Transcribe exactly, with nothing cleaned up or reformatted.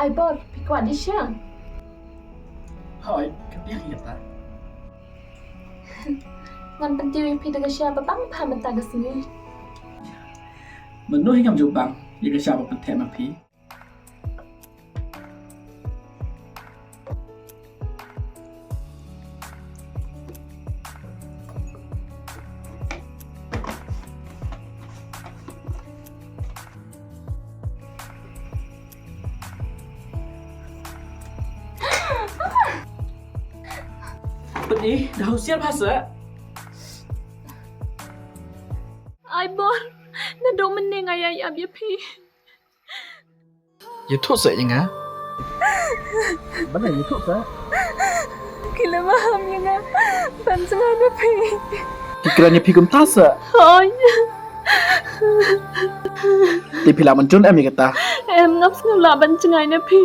Ai Bor, phi kwah dih sha? Hooid, ka biang ïa ta. Ngan pyntip ïa phi da ka sha ba bang bha mynta ka sngi. Mano hi ngam ju bang ïa ka sha ba pynthep ma phi. Pynï, da husiar bha seh. Ai Bor, naduh mynne nga ïai ap ïa phi. Ïathuh seh ïa nga. Balei ïathuh seh? Ki la maham ïa nga ban jngai na phi. Ki kren ïa phi kumta seh? Hooid. Te phi lah ban jur em ïa kata? Em, ngam sngewlah ban jngai na phi.